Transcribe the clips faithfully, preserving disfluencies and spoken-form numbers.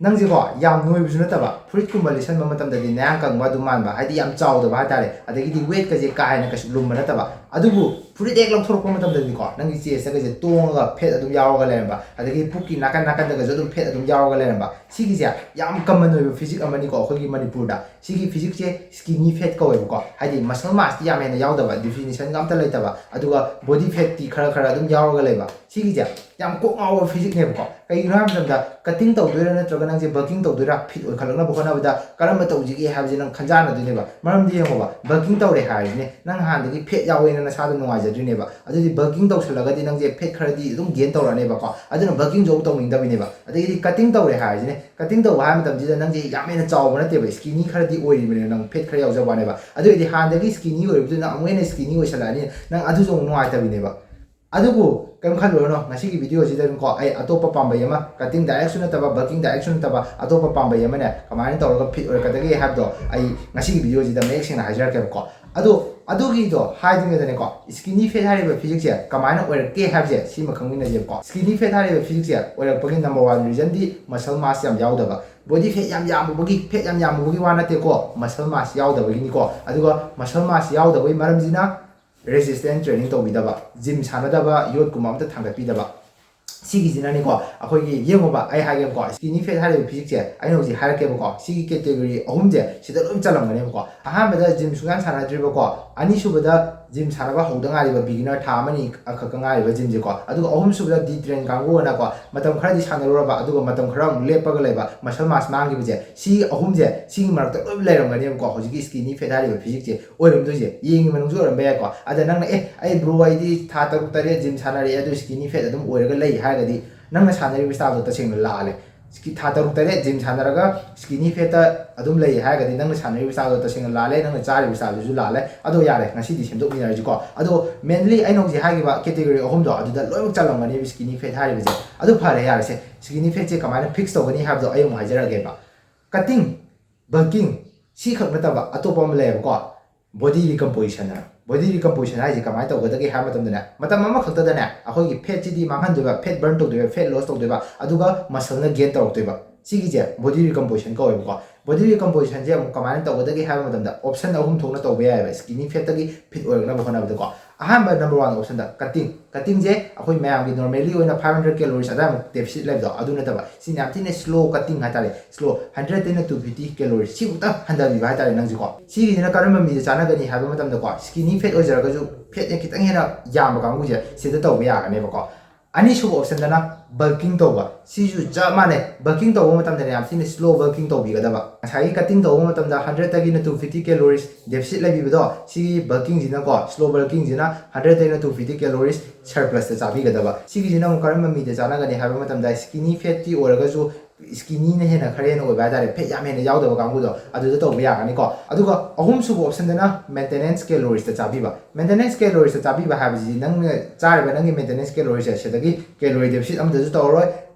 ꯅꯪꯁꯦꯀꯣ ꯌꯥꯝ ꯅꯣꯏꯕꯁꯨ ꯅꯠꯇꯕ, ꯐꯨꯔꯤꯠꯀꯨꯝꯕ ꯂꯤꯠꯁꯟꯕ ꯃꯇꯝꯗꯗꯤ ꯅꯌꯥꯡ ꯀꯪꯕ ꯑꯗꯨꯝ ꯃꯥꯟꯕ, ꯍꯥꯏꯗꯤ ꯌꯥꯝ ꯆꯥꯎꯗꯕ ꯍꯥꯏꯇꯥꯔꯦ, ꯑꯗꯒꯤꯗꯤ ꯋꯦꯠꯀꯁꯦ ꯀꯥ ꯍꯦꯟꯅ ꯀꯩꯁꯨ ꯂꯨꯝꯕ ꯅꯠꯇꯕ꯫ ꯑꯗꯨꯕꯨ ꯐꯨꯔꯤꯠ ꯍꯦꯛ ꯂꯧꯊꯣꯔꯛꯄ ꯃꯇꯝꯗꯗꯤꯀꯣ ꯅꯪꯒꯤ ꯆꯦꯁꯇꯒꯁꯦ ꯇꯣꯡꯉꯒ ꯐꯦꯠ ꯑꯗꯨꯝ ꯌꯥꯎꯔꯒ ꯂꯩꯔꯝꯕ, ꯑꯗꯒꯤ ꯄꯨꯛꯀꯤ ꯅꯥꯀꯟ ꯅꯥꯀꯟꯗꯒꯁꯨ ꯑꯗꯨꯝ ꯐꯦꯠ ꯑꯗꯨꯝ ꯌꯥꯎꯔꯒ ꯂꯩꯔꯝꯕ꯫ ꯁꯤꯒꯤꯁꯦ ꯌꯥꯝ ꯀꯃꯟ ꯑꯣꯏꯕ ꯐꯤꯖꯤꯛ ꯑꯃꯅꯤꯀꯣ ꯑꯩꯈꯣꯏꯒꯤ ꯃꯅꯤꯄꯨꯔꯗ꯫ ꯁꯤꯒꯤ ꯐꯤꯖꯤꯛꯁꯦ ꯁ꯭ꯀꯤꯅꯤ ꯐꯦꯠ ꯀꯧꯋꯦꯕꯀꯣ꯫ ꯍꯥꯏꯗꯤ ꯃꯁꯜ ꯃꯥꯁꯇꯤ ꯌꯥꯝ ꯍꯦꯟꯅ ꯌꯥꯎꯗꯕ, ꯗꯤꯐꯤꯅꯤꯁꯟꯒ ꯑꯝꯇ ꯂꯩꯇꯕ, ꯑꯗꯨꯒ ꯕꯣꯗꯤ ꯐꯦꯠꯇꯤ ꯈꯔ ꯈꯔ ꯑꯗꯨꯝ ꯌꯥꯎꯔꯒ ꯂꯩꯕ꯫ ꯁꯤꯒꯤꯁꯦ ꯌꯥꯝ ꯀꯣꯛ ꯉꯥꯎꯕ ꯐꯤꯖꯤꯛꯅꯦꯕꯀꯣ꯫ ꯀꯩꯒꯤꯅꯣ ꯍꯥꯏꯕ ꯃꯇꯝꯗ ꯀꯠꯇꯤꯡ ꯇꯧꯗꯣꯏꯔꯥ ꯅꯠꯇ꯭ꯔꯒ ꯅꯪꯁꯦ ꯕꯜꯀꯤꯡ ꯇꯧꯗꯣꯏꯔꯥ, ꯐꯤꯠ ꯑꯣꯏꯈꯠꯂꯛꯅꯕ ꯍꯣꯠꯅꯕꯗ ꯀꯔꯝꯕ ꯇꯧꯁꯤꯒꯦ ꯍꯥꯏꯕꯁꯦ ꯅꯪ ꯈꯟꯖꯥꯟꯅꯗꯣꯏꯅꯦꯕ꯫ ꯃꯔꯝꯗꯤ ꯌꯦꯡꯉꯣꯕ, ꯕꯜꯀꯤꯡ ꯇꯧꯔꯦ ꯍꯥꯏꯔꯤꯁꯤꯅꯦ ꯅꯪ ꯍꯥꯟꯅꯗꯒꯤ ꯐꯦꯠ ꯌꯥꯎꯋꯦꯅ ꯅꯁꯥꯗꯣ ꯅꯨꯡꯉꯥꯏꯖꯗꯣꯏꯅꯦꯕ꯫ ꯑꯗꯨꯗꯤ ꯕꯜꯀꯤꯡ ꯇꯧꯁꯜꯂꯒꯗꯤ ꯅꯪꯁꯦ ꯐꯦꯠ ꯈꯔꯗꯤ ꯑꯗꯨꯝ ꯒꯦꯟ ꯇꯧꯔꯛꯑꯅꯦꯕꯀꯣ꯫ ꯑꯗꯨꯅ ꯕꯜꯀꯤꯡꯁꯨ ꯑꯃꯨꯛ ꯇꯧꯅꯤꯡꯗꯕꯅꯦꯕ꯫ ꯑꯗꯒꯤꯗꯤ ꯀꯠꯇꯤꯡ ꯇꯧꯔꯦ ꯍꯥꯏꯔꯤꯁꯤꯅꯦ, ꯀꯠꯇꯤꯡ ꯇꯧꯕ ꯍꯥꯏ ꯃꯇꯝꯁꯤꯗ ꯅꯪꯁꯦ ꯌꯥꯝ ꯍꯦꯟꯅ ꯆꯥꯎꯕ ꯅꯠꯇꯦꯕ, ꯁ꯭ꯀꯤꯅꯤ ꯈꯔꯗꯤ ꯑꯣꯏꯔꯤꯕꯅꯦꯕ, ꯅꯪ ꯐꯦꯠ ꯈꯔ ꯌꯥꯎꯖꯕ ꯋꯥꯅꯦꯕ꯫ ꯑꯗꯨ ꯑꯣꯏꯔꯗꯤ ꯍꯥꯟꯅꯗꯒꯤ ꯁ꯭ꯀꯤꯅꯤ ꯑꯣꯏꯔꯤꯕꯗꯨꯅ ꯑꯃꯨꯛ ꯍꯦꯟꯅ ꯁ꯭ꯀꯤꯅꯤ ꯑꯣꯏꯁꯜꯂꯛꯑꯅꯤ, ꯅꯪ ꯑꯗꯨꯁꯨ ꯑꯃꯨꯛ ꯅꯨꯡꯉꯥꯏꯇꯕꯤꯅꯦꯕ꯫ ꯑꯗꯨꯕꯨ ꯀꯩꯝ ꯈꯜꯂꯨꯔꯅꯨ, ꯉꯁꯤꯒꯤ ꯚꯤꯗꯤꯑꯣꯁꯤꯗ ꯑꯗꯨꯝꯀꯣ ꯑꯩ ꯑꯇꯣꯞꯄ ꯄꯥꯝꯕꯩ ꯑꯃ, ꯀꯠꯇꯤꯡ ꯗꯥꯏꯔꯦꯛꯁꯨ ꯅꯠꯇꯕ, ꯕꯜꯀꯤꯡ ꯗꯥꯏꯔꯦꯛꯁꯨ ꯅꯠꯇꯕ ꯑꯇꯣꯞꯄ ꯄꯥꯝꯕꯩ ꯑꯃꯅꯦ ꯀꯃꯥꯏꯅ ꯇꯧꯔꯒ ꯐꯤꯠ ꯑꯣꯏꯔꯛꯀꯗꯒꯦ ꯍꯥꯏꯕꯗꯣ ꯑꯩ ꯉꯁꯤꯒꯤ ꯚꯤꯗꯤꯑꯣꯁꯤꯗ ꯃꯌꯦꯛ ꯁꯦꯡꯅ ꯍꯥꯏꯖꯔꯛꯀꯦꯕꯀꯣ꯫ ꯑꯗꯣ ꯑꯗꯨꯒꯤꯗꯣ ꯍꯥꯏꯗ꯭ꯔꯤꯉꯩꯗꯅꯦꯀꯣ, ꯁ꯭ꯀꯤꯅꯤ ꯐꯦꯠ ꯍꯥꯏꯔꯤꯕ ꯐꯤꯖꯤꯛꯁꯦ ꯀꯃꯥꯏꯅ ꯑꯣꯏꯔꯛꯀꯦ ꯍꯥꯏꯕꯁꯦ ꯁꯤꯃ ꯈꯪꯃꯤꯟꯅꯁꯦꯕꯀꯣ꯫ ꯁ꯭ꯀꯤꯅꯤ ꯐꯦꯠ ꯍꯥꯏꯔꯤꯕ ꯐꯤꯖꯤꯛꯁꯦ ꯑꯣꯏꯔꯛꯄꯒꯤ ꯅꯝꯕꯔ ꯋꯥꯟ ꯔꯤꯖꯟꯗꯤ ꯃꯁꯜ ꯃꯥꯁ ꯌꯥꯝ ꯌꯥꯎꯗꯕ꯫ ꯕꯣꯗꯤ ꯐꯦꯠ ꯌꯥꯝ ꯌꯥꯝꯃꯨꯕꯒꯤ, ꯐꯦꯠ ꯌꯥꯝ ꯌꯥꯝꯃꯨꯕꯒꯤ ꯋꯥ ꯅꯠꯇꯦꯀꯣ, ꯃꯁꯜ ꯃꯥꯁ ꯌꯥꯎꯗꯕꯒꯤꯅꯤꯀꯣ꯫ ꯑꯗꯨꯒ ꯃꯁꯜ ꯃꯥꯁ ꯌꯥꯎꯗꯕꯒꯤ ꯃꯔꯝꯁꯤꯅ ꯔꯦꯁꯤꯁꯇꯦꯟꯁ ꯇ꯭ꯔꯦꯅꯤꯡ ꯇꯧꯕꯤꯗꯕ, ꯖꯤꯝ ꯁꯥꯟꯅꯗꯕ, ꯌꯣꯠꯀꯨꯝꯕ ꯑꯝꯇ ꯊꯥꯡꯒꯠꯄꯤꯗꯕ꯫ ꯁꯤꯒꯤꯁꯤꯅꯅꯤꯀꯣ ꯑꯩꯈꯣꯏꯒꯤ, ꯌꯦꯡꯉꯣꯕ, ꯑꯩ ꯍꯥꯏꯒꯦꯕꯀꯣ, ꯁ꯭ꯀꯤꯅꯤ ꯐꯦꯠ ꯍꯥꯏꯔꯤꯕ ꯐꯤꯖꯤꯛꯁꯦ ꯑꯩꯅ ꯍꯧꯖꯤꯛ ꯍꯥꯏꯔꯛꯀꯦꯕꯀꯣ꯫ ꯁꯤꯒꯤ ꯀꯦꯇꯦꯒꯣꯔꯤ ꯑꯍꯨꯝꯁꯦ ꯁꯤꯗ ꯂꯣꯏ ꯆꯜꯂꯝꯒꯅꯦꯕꯀꯣ꯫ ꯑꯍꯥꯟꯕꯗ ꯖꯤꯝ ꯁꯨꯡꯁꯥꯟ ꯁꯥꯟꯅꯗ꯭ꯔꯤꯕꯀꯣ, ꯑꯅꯤꯁꯨꯕꯗ ꯖꯤꯝ ꯁꯥꯟꯅꯕ ꯍꯧꯗ ꯉꯥꯏꯔꯤꯕ ꯕꯤꯒꯤꯅꯔ, ꯊꯥ ꯑꯃꯅꯤ ꯑꯈꯛꯀ ꯉꯥꯏꯔꯤꯕ ꯖꯤꯝꯁꯦꯀꯣ, ꯑꯗꯨꯒ ꯑꯍꯨꯝꯁꯨꯕꯗ ꯗꯤ ꯇ꯭ꯔꯦꯟ ꯀꯥꯡꯕꯨꯅꯀꯣ ꯃꯇꯝ ꯈꯔꯗꯤ ꯁꯥꯟꯅꯔꯨꯔꯕ ꯑꯗꯨꯒ ꯃꯇꯝ ꯈꯔ ꯑꯃꯨꯛ ꯂꯦꯞꯄꯒ ꯂꯩꯕ, ꯃꯁꯜ ꯃꯥꯁ ꯃꯥꯡꯈꯤꯕꯁꯦ, ꯁꯤ ꯑꯍꯨꯝꯁꯦ ꯁꯤꯒꯤ ꯃꯔꯛꯇ ꯂꯣꯏ ꯂꯩꯔꯝꯒꯅꯦꯕꯀꯣ ꯍꯧꯖꯤꯛꯀꯤ ꯁ꯭ꯀꯤꯅꯤ ꯐꯦꯠ ꯍꯥꯏꯔꯤꯕ ꯐꯤꯖꯤꯛꯁꯦ ꯑꯣꯏꯔꯝꯗꯣꯏꯁꯦ꯫ ꯌꯦꯡꯒꯤ ꯃꯅꯨꯡꯁꯨ ꯑꯣꯏꯔꯝꯕ ꯌꯥꯏꯀꯣ꯫ ꯑꯗ ꯅꯪꯅ, "ꯑꯦ, ꯑꯩ ꯕ꯭ꯔꯣ, ꯑꯩꯗꯤ ꯊꯥ ꯇꯔꯨꯛ ꯇꯔꯦꯠ ꯖꯤꯝ ꯁꯥꯟꯅꯔꯛꯑꯦ ꯑꯗꯨ ꯁ꯭ꯀꯤꯅꯤ ꯐꯦꯠ ꯑꯗꯨꯝ ꯑꯣꯏꯔꯒ ꯂꯩ" ꯍꯥꯏꯔꯒꯗꯤ ꯅꯪꯅ ꯁꯥꯟꯅꯔꯤꯕ ꯁ꯭ꯇꯥꯏꯜꯗꯣ ꯇꯁꯦꯡꯅ ꯂꯥꯜꯂꯦ꯫ ꯁ꯭ꯀꯤ-, ꯊꯥ ꯇꯔꯨꯛ ꯇꯔꯦꯠ ꯖꯤꯝ ꯁꯥꯟꯅꯔꯒ ꯁ꯭ꯀꯤꯅꯤ ꯐꯦꯠꯇ ꯑꯗꯨꯝ ꯂꯩ ꯍꯥꯏꯔꯒꯗꯤ ꯅꯪꯅ ꯁꯥꯟꯅꯔꯤꯕ ꯁ꯭ꯇꯥꯏꯜꯗꯣ ꯇꯁꯦꯡꯅ ꯂꯥꯜꯂꯦ, ꯅꯪꯅ ꯆꯥꯔꯤꯕ ꯁ꯭ꯇꯥꯏꯜꯗꯨꯁꯨ ꯂꯥꯜꯂꯦ꯫ ꯑꯗꯣ ꯌꯥꯔꯦ, ꯉꯁꯤꯗꯤ ꯁꯦꯝꯗꯣꯛꯃꯤꯟꯅꯔꯁꯤꯀꯣ꯫ ꯑꯗꯣ ꯃꯦꯟꯂꯤ ꯑꯩꯅ ꯍꯧꯖꯤꯛ ꯍꯥꯏꯈꯤꯕ ꯀꯦꯇꯦꯒꯣꯔꯤ ꯑꯍꯨꯝꯗꯣ ꯑꯗꯨꯗ ꯂꯣꯏꯅꯃꯛ ꯆꯜꯂꯝꯒꯅꯦꯕ ꯁ꯭ꯀꯤꯅꯤ ꯐꯦꯠ ꯍꯥꯏꯔꯤꯕꯁꯦ꯫ ꯑꯗꯨ ꯐꯔꯦ, ꯌꯥꯔꯦꯁꯦ, ꯁ꯭ꯀꯤꯅꯤ ꯐꯦꯠꯁꯦ ꯀꯃꯥꯏꯅ ꯐꯤꯛꯁ ꯇꯧꯒꯅꯤ ꯍꯥꯏꯕꯗꯣ ꯑꯩ ꯑꯃꯨꯛ ꯍꯥꯏꯖꯔꯛꯑꯒꯦꯕ꯫ ꯀꯠꯇꯤꯡ, ꯕꯜꯀꯤꯡ, ꯁꯤ ꯈꯛ ꯅꯠꯇꯕ ꯑꯇꯣꯞꯄ ꯑꯃ ꯂꯩꯌꯦꯕꯀꯣ, ꯕꯣꯗꯤ ꯔꯤꯀꯝꯄꯣꯖꯤꯁꯟ ꯍꯥꯏꯅ꯫ ꯕꯣꯗꯤ ꯔꯤꯀꯝꯄꯣꯖꯤꯁꯟ ꯍꯥꯏꯁꯦ ꯀꯃꯥꯏꯅ ꯇꯧꯒꯗꯒꯦ ꯍꯥꯏꯕ ꯃꯇꯝꯗꯅꯦ, ꯃꯇꯝ ꯑꯃꯈꯛꯇꯗꯅꯦ ꯑꯩꯈꯣꯏꯒꯤ ꯐꯦꯠꯁꯤꯗꯤ ꯃꯥꯡꯍꯟꯗꯣꯏꯕ, ꯐꯦꯠ ꯕꯔꯟ ꯇꯧꯗꯣꯏꯕ, ꯐꯦꯠ ꯂꯣꯁ ꯇꯧꯗꯣꯏꯕ, ꯑꯗꯨꯒ ꯃꯁꯜꯅ ꯒꯦꯟ ꯇꯧꯔꯛꯇꯣꯏꯕ꯫ ꯁꯤꯒꯤꯁꯦ body recomposition ꯀꯧꯋꯦꯕꯀꯣ. Body recompositionꯁꯦ ꯑꯃꯨꯛ ꯀꯃꯥꯏꯅ ꯇꯧꯒꯗꯒꯦ ꯍꯥꯏꯕ ꯃꯇꯝꯗ option ꯑꯍꯨꯝ ꯊꯣꯛꯅ ꯇꯧꯕ ꯌꯥꯏꯑꯕ skinny fatꯇꯒꯤ fit ꯑꯣꯏꯔꯛꯅꯕ ꯍꯣꯠꯅꯕꯗꯀꯣ. ꯑꯍꯥꯟꯕ number one optionꯗ cutting. Cuttingꯁꯦ ꯑꯩꯈꯣꯏ ꯃꯌꯥꯝꯒꯤ normally ꯑꯣꯏꯅ five hundred calories ꯑꯗꯥꯏꯃꯨꯛ deficit ꯂꯩꯕꯗꯣ ꯑꯗꯨ ꯅꯠꯇꯕ, ꯁꯤꯅ ꯌꯥꯝ ꯊꯤꯅ slow cutting ꯍꯥꯏꯇꯥꯔꯦ. Slow, hundredꯇꯩꯅ two fifty calories ꯁꯤꯃꯨꯛꯇ ꯍꯟꯊꯕꯤꯕ ꯍꯥꯏꯇꯥꯔꯦ ꯅꯪꯁꯦꯀꯣ. ꯁꯤꯒꯤꯁꯤꯅ ꯀꯔꯝꯕ ꯃꯤꯗ ꯆꯥꯟꯅꯒꯅꯤ ꯍꯥꯏꯕ ꯃꯇꯝꯗꯀꯣ, skinny fat ꯑꯣꯏꯖꯔꯒꯁꯨ fatꯅ ꯈꯤꯇꯪ ꯍꯦꯟꯅ ꯌꯥꯝꯕ ꯀꯥꯡꯕꯨꯁꯦ ꯁꯤꯗ ꯇꯧꯕ ꯌꯥꯒꯅꯦꯕꯀꯣ. ꯑꯅꯤꯁꯨꯕ optionꯗꯅ bulking ꯇꯧꯕ꯫ ꯁꯤꯁꯨ ꯆꯞ ꯃꯥꯟꯅꯩ, bulking ꯇꯧꯕ ꯃꯇꯝꯗꯅ ꯌꯥꯝ ꯊꯤꯅ slow bulking ꯇꯧꯕꯤꯒꯗꯕ꯫ ꯉꯁꯥꯏꯒꯤ cutting ꯇꯧꯕ ꯃꯇꯝꯗ hundredꯇꯒꯤꯅ two fifty calories deficit ꯂꯩꯕꯤꯕꯗꯣ, ꯁꯤꯒꯤ bulkingꯁꯤꯅꯀꯣ, slow bulkingꯁꯤꯅ hundredꯇꯒꯤꯅ two fifty calories surplusꯇ ꯆꯥꯕꯤꯒꯗꯕ꯫ ꯁꯤꯒꯤꯁꯤꯅ ꯑꯃꯨꯛ ꯀꯔꯝꯕ ꯃꯤꯗ ꯆꯥꯟꯅꯒꯅꯤ ꯍꯥꯏꯕ ꯃꯇꯝꯗ, skinny fatꯇꯤ ꯑꯣꯏꯔꯒꯁꯨ skinnyꯅ ꯍꯦꯟꯅ ꯈꯔ ꯍꯦꯟꯅ ꯑꯣꯏꯕ ꯍꯥꯏꯇꯥꯔꯦ, fat ꯌꯥꯝ ꯍꯦꯟꯅ ꯌꯥꯎꯗꯕ ꯀꯥꯡꯕꯨꯗꯣ, ꯑꯗꯨꯗ ꯇꯧꯕ ꯌꯥꯒꯅꯤꯀꯣ꯫ ꯑꯗꯨꯒ ꯑꯍꯨꯝꯁꯨꯕ optionꯗꯅ maintenance caloriesꯇ ꯆꯥꯕꯤꯕ꯫ Maintenance caloriesꯇ ꯆꯥꯕꯤꯕ ꯍꯥꯏꯕꯁꯤꯗꯤ ꯅꯪꯅ ꯆꯥꯔꯤꯕ ꯅꯪꯒꯤ maintenance caloriesꯁꯦ ꯁꯤꯗꯒꯤ calorie deficit ꯑꯃꯗꯁꯨ ꯇꯧꯔꯔꯣꯏ,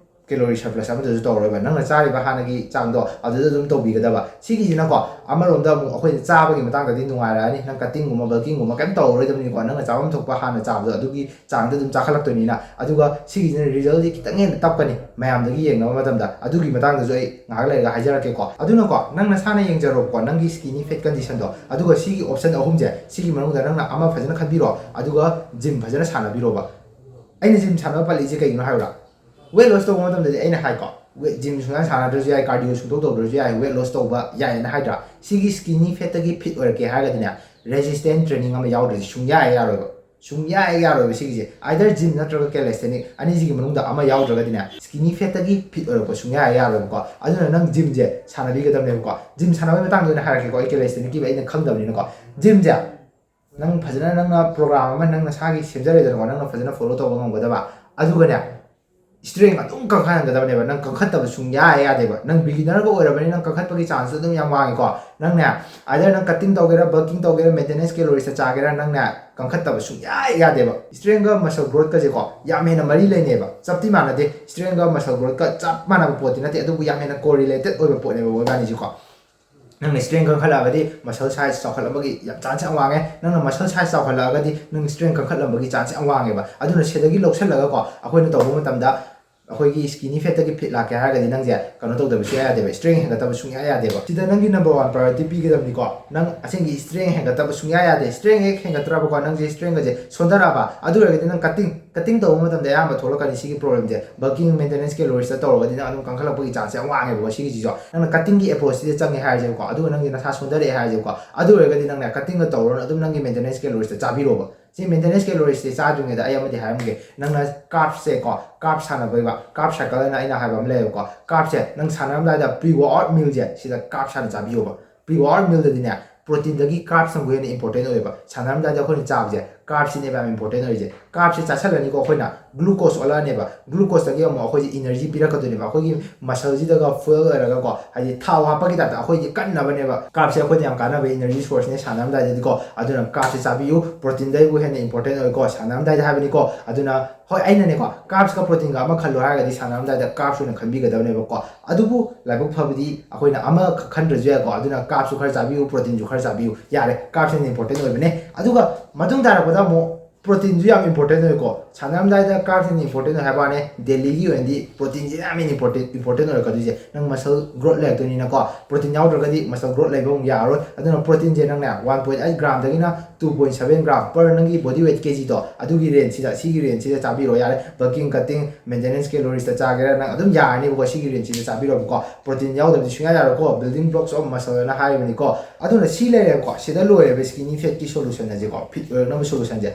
calorie surplus ꯑꯃꯗꯁꯨ ꯇꯧꯔꯔꯣꯏꯕ꯫ ꯅꯪꯅ ꯆꯥꯔꯤꯕ ꯍꯥꯟꯅꯒꯤ ꯆꯥꯡꯗꯣ ꯑꯗꯨꯗ ꯑꯗꯨꯝ ꯇꯧꯕꯤꯒꯗꯕ꯫ ꯁꯤꯒꯤꯁꯤꯅꯀꯣ, ꯑꯃꯔꯣꯝꯗ ꯑꯃꯨꯛ ꯑꯩꯈꯣꯏꯅ ꯆꯥꯕꯒꯤ ꯃꯇꯥꯡꯗꯗꯤ ꯅꯨꯡꯉꯥꯏꯔꯛꯑꯅꯤ, ꯅꯪ cuttingꯒꯨꯝꯕ bulkingꯒꯨꯝꯕ ꯀꯩꯝ ꯇꯧꯔꯔꯣꯏꯗꯕꯅꯤꯀꯣ꯫ ꯅꯪꯅ ꯆꯥꯐꯝ ꯊꯣꯛꯄ ꯍꯥꯟꯅ ꯆꯥꯕꯗꯣ ꯑꯗꯨꯒꯤ ꯆꯥꯡꯗ ꯑꯗꯨꯝ ꯆꯥꯈꯠꯂꯛꯇꯣꯏꯅꯤꯅ꯫ ꯑꯗꯨꯒ ꯁꯤꯒꯤꯁꯤꯅ resultꯇꯤ ꯈꯤꯇꯪ ꯍꯦꯟꯅ ꯇꯞꯀꯅꯤ ꯃꯌꯥꯝꯗꯒꯤ ꯌꯦꯡꯅꯕ ꯃꯇꯝꯗ꯫ ꯑꯗꯨꯒꯤ ꯃꯇꯥꯡꯗꯁꯨ ꯑꯩ ꯉꯥꯏꯍꯥꯛ ꯂꯩꯔꯒ ꯍꯥꯏꯖꯔꯛꯀꯦꯀꯣ꯫ ꯑꯗꯨꯅꯀꯣ, ꯅꯪ ꯅꯁꯥꯅ ꯌꯦꯡꯖꯔꯣꯕꯀꯣ, ꯅꯪꯒꯤ skinny fat conditionꯗꯣ꯫ ꯑꯗꯨꯒ ꯁꯤꯒꯤ option ꯑꯍꯨꯝꯁꯦ, ꯁꯤꯒꯤ ꯃꯅꯨꯡꯗ ꯅꯪꯅ ꯑꯃ ꯐꯖꯅ ꯈꯟꯕꯤꯔꯣ, ꯑꯗꯨꯒ gym ꯐꯖꯅ ꯁꯥꯟꯅꯕꯤꯔꯣꯕ꯫ ꯑꯩꯅ gym ꯁꯥꯟꯅꯕ ꯄꯜꯂꯤꯁꯦ ꯀꯩꯒꯤꯅꯣ ꯍꯥꯏꯕꯗ, weight loss ꯇꯧꯕ ꯃꯇꯝꯗꯗꯤ ꯑꯩꯅ ꯍꯥꯏꯀꯣ, weight, gym ꯁꯨꯡꯁꯥꯟ ꯁꯥꯟꯅꯗ꯭ꯔꯁꯨ ꯌꯥꯏ, cardio ꯁꯨꯡꯇꯧ ꯇꯧꯗ꯭ꯔꯁꯨ ꯌꯥꯏ, weight loss ꯇꯧꯕ ꯌꯥꯏꯌꯦꯅ ꯍꯥꯏꯗ꯭ꯔꯥ? ꯁꯤꯒꯤ skinny fatꯇꯒꯤ fit ꯑꯣꯏꯔꯛꯀꯦ ꯍꯥꯏꯔꯒꯗꯤꯅꯦ, resistance training ꯑꯃ ꯌꯥꯎꯗ꯭ꯔꯗꯤ ꯁꯨꯡꯌꯥ ꯍꯦꯛ ꯌꯥꯔꯣꯏꯕ꯫ ꯁꯨꯡꯌꯥ ꯍꯦꯛ ꯌꯥꯔꯣꯏꯕ ꯁꯤꯒꯤꯁꯦ꯫ Either gym ꯅꯠꯇ꯭ꯔꯒ calisthenic, ꯑꯅꯤꯁꯤꯒꯤ ꯃꯅꯨꯡꯗ ꯑꯃ ꯌꯥꯎꯗ꯭ꯔꯒꯗꯤꯅꯦ, skinny fatꯇꯒꯤ fit ꯑꯣꯏꯔꯛꯄ ꯁꯨꯡꯌꯥ ꯍꯦꯛ ꯌꯥꯔꯣꯏꯕꯀꯣ꯫ ꯑꯗꯨꯅ ꯅꯪ gymꯁꯦ ꯁꯥꯟꯅꯕꯤꯒꯗꯕꯅꯦꯕꯀꯣ꯫ Gym ꯁꯥꯟꯅꯕꯒꯤ ꯃꯇꯥꯡꯗ ꯑꯣꯏꯅ ꯍꯥꯏꯔꯛꯀꯦꯀꯣ, ꯑꯩ calisthenicꯀꯤꯕꯨ ꯑꯩꯅ ꯈꯪꯗꯕꯅꯤꯅꯀꯣ꯫ Gymꯁꯦ ꯅꯪ ꯐꯖꯅ, ꯅꯪꯅ program ꯑꯃ ꯅꯪ ꯅꯁꯥꯒꯤ ꯁꯦꯝꯖꯔꯦꯗꯅꯀꯣ, ꯅꯪꯅ ꯐꯖꯅ follow ꯇꯧꯕ ꯉꯝꯒꯗꯕ꯫ ꯑꯗꯨꯒꯅꯦ, strength ꯑꯗꯨꯝ ꯀꯟꯈꯠꯍꯟꯒꯗꯕꯅꯦꯕ꯫ ꯅꯪ ꯀꯟꯈꯠꯇꯕ ꯁꯨꯡꯌꯥ ꯍꯦꯛ ꯌꯥꯗꯦꯕ꯫ ꯅꯪ beginnerꯒ ꯑꯣꯏꯔꯕꯅꯤꯅ ꯅꯪ ꯀꯟꯈꯠꯄꯒꯤ chanceꯁꯨ ꯑꯗꯨꯝ ꯌꯥꯝ ꯋꯥꯡꯉꯤꯀꯣ꯫ ꯅꯪꯅꯦ, either ꯅꯪ cutting ꯇꯧꯒꯦꯔꯥ, bulking ꯇꯧꯒꯦꯔꯥ, maintenance caloriesꯇ ꯆꯥꯒꯦꯔꯥ, ꯅꯪꯅꯦ ꯀꯟꯈꯠꯇꯕ ꯁꯨꯡꯌꯥ ꯍꯦꯛ ꯌꯥꯗꯦꯕ꯫ Strengthꯒ muscle growthꯀꯁꯦꯀꯣ, ꯌꯥꯝ ꯍꯦꯟꯅ ꯃꯔꯤ ꯂꯩꯅꯩꯕ꯫ ꯆꯞꯇꯤ ꯃꯥꯟꯅꯗꯦ, strengthꯒ muscle growthꯀ ꯆꯞ ꯃꯥꯟꯅꯕ ꯄꯣꯠꯇꯤ ꯅꯠꯇꯦ, ꯑꯗꯨꯕꯨ ꯌꯥꯝ ꯍꯦꯟꯅ correlated ꯑꯣꯏꯕ ꯄꯣꯠꯅꯦꯕ ꯃꯣꯏꯕꯥꯅꯤꯁꯤꯀꯣ꯫ ꯅꯪꯅ strength ꯀꯟꯈꯠꯂꯛꯑꯒꯗꯤ muscle size ꯆꯥꯎꯈꯠꯂꯛꯄꯒꯤ ꯌꯥꯝ chance ꯌꯥꯝ ꯋꯥꯡꯉꯦ꯫ ꯅꯪꯅ muscle size ꯆꯥꯎꯈꯠꯂꯛꯑꯒꯗꯤ ꯅꯪ strength ꯀꯟꯈꯠꯂꯝꯕꯒꯤ chance ꯌꯥꯝ ꯋꯥꯡꯉꯦꯕ꯫ ꯑꯗꯨꯅ ꯁꯤꯗꯒꯤ ꯂꯧꯁꯜꯂꯒꯀꯣ, ꯑꯩꯈꯣꯏꯅ ꯇꯧꯕ ꯃꯇꯝꯗ ꯑꯩꯈꯣꯏꯒꯤ skinny fatꯇꯒꯤ fit ꯂꯥꯛꯀꯦ ꯍꯥꯏꯔꯒꯗꯤ ꯅꯪꯁꯦ ꯀꯩꯅꯣ ꯇꯧꯗꯕ ꯁꯨꯡꯌꯥ ꯌꯥꯗꯦꯕ, strength ꯍꯦꯟꯒꯠꯇꯕ ꯁꯨꯡꯌꯥ ꯌꯥꯗꯦꯕ꯫ ꯁꯤꯗ ꯅꯪꯒꯤ number one priority ꯄꯤꯒꯗꯕꯅꯤꯀꯣ꯫ ꯅꯪ ꯑꯁꯦꯡꯒꯤ strength ꯍꯦꯟꯒꯠꯇꯕ ꯁꯨꯡꯌꯥ ꯌꯥꯗꯦ꯫ Strength ꯍꯦꯛ ꯍꯦꯟꯒꯠꯇ꯭ꯔꯕꯀꯣ, ꯅꯪꯁꯦ strengthꯒꯁꯦ ꯁꯣꯟꯊꯔꯛꯑꯕ, ꯑꯗꯨ ꯑꯣꯏꯔꯒꯗꯤ ꯅꯪ cutting cutting ꯇꯧꯕ ꯃꯇꯝꯗ ꯑꯌꯥꯝꯕ ꯊꯣꯛꯂꯛꯀꯅꯤ ꯁꯤꯒꯤ problemꯁꯦ꯫ Bulking maintenance calories ꯇꯧꯔꯒꯗꯤ ꯅꯪ ꯑꯗꯨꯝ ꯀꯟꯈꯠꯂꯛꯄꯒꯤ chance ꯌꯥꯝ ꯋꯥꯡꯉꯦꯕꯀꯣ ꯁꯤꯒꯤꯁꯤꯁꯨ꯫ ꯅꯪꯅ cuttingꯒꯤ approachꯁꯤꯗ ꯆꯪꯉꯦ ꯍꯥꯏꯔꯁꯦꯕꯀꯣ, ꯑꯗꯨꯒ ꯅꯪꯁꯦ ꯅꯁꯥ ꯁꯣꯟꯊꯔꯛꯑꯦ ꯍꯥꯏꯔꯁꯦꯕꯀꯣ, ꯑꯗꯨ ꯑꯣꯏꯔꯒꯗꯤ ꯅꯪꯅ cuttingꯒ ꯇꯧꯔꯨꯔꯅꯨ, ꯑꯗꯨꯝ ꯅꯪꯒꯤ maintenance calories ꯆꯥꯕꯤꯔꯣꯕ꯫ ꯁꯤ maintenance calories ꯆꯥꯗ꯭ꯔꯤꯉꯩꯗ ꯑꯩ ꯑꯃꯗꯤ ꯍꯥꯏꯔꯝꯒꯦ, ꯅꯪꯅ carbsꯁꯦꯀꯣ, carbs ꯁꯥꯟꯅꯕ, carbs cycle ꯍꯥꯏꯅ ꯑꯩꯅ ꯍꯥꯏꯕ ꯑꯃ ꯂꯩꯌꯦꯕꯀꯣ꯫ Carbsꯁꯦ ꯅꯪ ꯁꯥꯟꯅꯔꯝꯗꯥꯏꯗ pre workout mealꯁꯦ ꯁꯤꯗ carbs ꯍꯥꯟꯅ ꯆꯥꯕꯤꯌꯣꯕ꯫ Pre workout mealꯗꯗꯤꯅꯦ, proteinꯗꯒꯤ carbsꯅꯕꯨ ꯍꯦꯟꯅ important ꯑꯣꯏꯌꯦꯕ꯫ ꯁꯥꯟꯅꯔꯝꯗꯥꯏꯗ ꯑꯩꯈꯣꯏꯅ ꯆꯥꯕꯁꯦ, carbsꯁꯤꯅꯦꯕ ꯌꯥꯝ important ꯑꯣꯏꯔꯤꯁꯦ꯫ Carbsꯁꯦ ꯆꯥꯁꯜꯂꯅꯤꯀꯣ, ꯑꯩꯈꯣꯏꯅ glucose ꯑꯣꯜꯂꯛꯑꯅꯦꯕ꯫ Glucoseꯇꯒꯤ ꯑꯃꯨꯛ ꯑꯩꯈꯣꯏꯁꯦ energy ꯄꯤꯔꯛꯀꯗꯣꯏꯅꯦꯕ, ꯑꯩꯈꯣꯏꯒꯤ muscleꯁꯤꯗꯒ fuel ꯑꯣꯏꯔꯒꯀꯣ, ꯍꯥꯏꯗꯤ ꯊꯥꯎ ꯍꯥꯞꯄꯒꯤ ꯇꯥꯏꯞꯇ ꯑꯩꯈꯣꯏꯁꯦ ꯀꯟꯅꯕꯅꯦꯕ꯫ Carbsꯁꯦ ꯑꯩꯈꯣꯏꯗ ꯌꯥꯝ ꯀꯥꯟꯅꯕ energy sourceꯅꯦ ꯁꯥꯟꯅꯔꯝꯗꯥꯏꯗꯗꯤꯀꯣ꯫ ꯑꯗꯨꯅ carbsꯁꯦ ꯆꯥꯕꯤꯌꯨ, proteinꯗꯩꯕꯨ ꯍꯦꯟꯅ important ꯑꯣꯏꯀꯣ ꯁꯥꯟꯅꯔꯝꯗꯥꯏꯗ ꯍꯥꯏꯕꯅꯤꯀꯣ꯫ ꯑꯗꯨꯅ ꯍꯣꯏ, ꯑꯩꯅꯅꯦꯀꯣ, carbsꯀ proteinꯒ ꯑꯃ ꯈꯜꯂꯣ ꯍꯥꯏꯔꯒꯗꯤ ꯁꯥꯟꯅꯔꯝꯗꯥꯏꯗ carbs ꯑꯣꯏꯅ ꯈꯟꯕꯤꯒꯗꯕꯅꯦꯕꯀꯣ꯫ ꯑꯗꯨꯕꯨ ꯂꯥꯏꯕꯛ ꯐꯕꯗꯤ ꯑꯩꯈꯣꯏꯅ ꯑꯃꯈꯛ ꯈꯟꯗ꯭ꯔꯁꯨ ꯌꯥꯏꯀꯣ꯫ ꯑꯗꯨꯅ carbsꯁꯨ ꯈꯔ ꯆꯥꯕꯤꯌꯨ, proteinꯁꯨ ꯈꯔ ꯆꯥꯕꯤꯌꯨ, ꯌꯥꯔꯦ꯫ Carbsꯅ important ꯑꯣꯏꯕꯅꯦ꯫ ꯑꯗꯨꯒ ꯃꯇꯨꯡ ꯇꯥꯔꯛꯄꯗ ꯑꯃꯨꯛ proteinꯁꯨ ꯌꯥꯝ important ꯑꯣꯏꯀꯣ꯫ ꯁꯥꯟꯅꯔꯝꯗꯥꯏꯗ carbsꯅ important ꯑꯣꯏ ꯍꯥꯏꯕ ꯋꯥꯅꯦ, dailyꯒꯤ ꯑꯣꯏꯅꯗꯤ proteinꯁꯤꯅ ꯌꯥꯝ ꯍꯦꯟꯅ important, important ꯑꯣꯏꯔꯛꯀꯗꯣꯏꯁꯦ꯫ ꯅꯪ muscle growth ꯂꯩꯔꯛꯇꯣꯏꯅꯤꯅꯀꯣ, protein ꯌꯥꯎꯗ꯭ꯔꯒꯗꯤ muscle growth ꯂꯩꯕ ꯑꯃꯨꯛ ꯌꯥꯔꯔꯣꯏ꯫ ꯑꯗꯨꯅ proteinꯁꯦ ꯅꯪꯅꯦ one point eight gramꯗꯒꯤꯅ two point seven gram per ꯅꯪꯒꯤ body weight kgꯗꯣ, ꯑꯗꯨꯒꯤ rangeꯁꯤꯗ, ꯁꯤꯒꯤ rangeꯁꯤꯗ ꯆꯥꯕꯤꯔꯣ ꯌꯥꯔꯦ꯫ Bulking, cutting, maintenance caloriesꯇ ꯆꯥꯒꯦꯔꯥ, ꯅꯪ ꯑꯗꯨꯝ ꯌꯥꯔꯅꯤꯕꯀꯣ꯫ ꯁꯤꯒꯤ rangeꯁꯤꯗ ꯆꯥꯕꯤꯔꯣꯕꯀꯣ꯫ Protein ꯌꯥꯎꯗꯕꯗꯤ ꯁꯨꯡꯌꯥ ꯌꯥꯔꯣꯏꯀꯣ, building blocks of muscle ꯍꯥꯏꯅ ꯍꯥꯏꯔꯤꯕꯅꯤꯀꯣ꯫ ꯑꯗꯨꯅ ꯁꯤ ꯂꯩꯔꯦꯕꯀꯣ, ꯁꯤꯗ ꯂꯣꯏꯔꯦꯕ skinny fatꯀꯤ solution ꯑꯁꯦꯀꯣ, fit ꯑꯣꯏꯔꯛꯅꯕ solutionꯁꯦ꯫